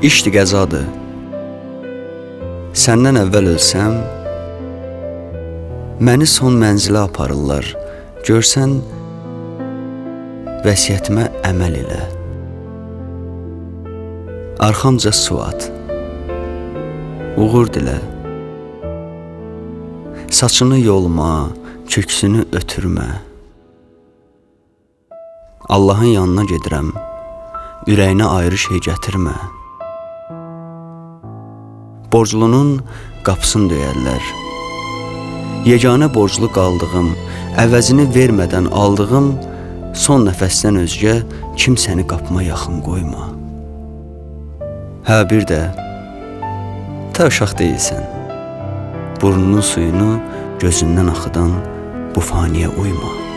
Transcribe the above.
İşdi qəzadır. Səndən əvvəl ölsəm, məni son mənzilə aparırlar. Görsən, vəsiyyətimə əməl elə. Arxamca su at. Uğur dilə. Saçını yolma, köksünü ötürmə. Allahın yanına gedirəm. Ürəyinə ayrı şey gətirmə. Borclunun qapısını döyərlər. Yeganə borclu qaldığım, əvəzini vermədən aldığım son nəfəsdən özgə kimsəni qapıma yaxın qoyma. Hə, bir də, ta uşaq deyilsən. Burnunun suyunu gözündən axıdan bu faniyə uyma.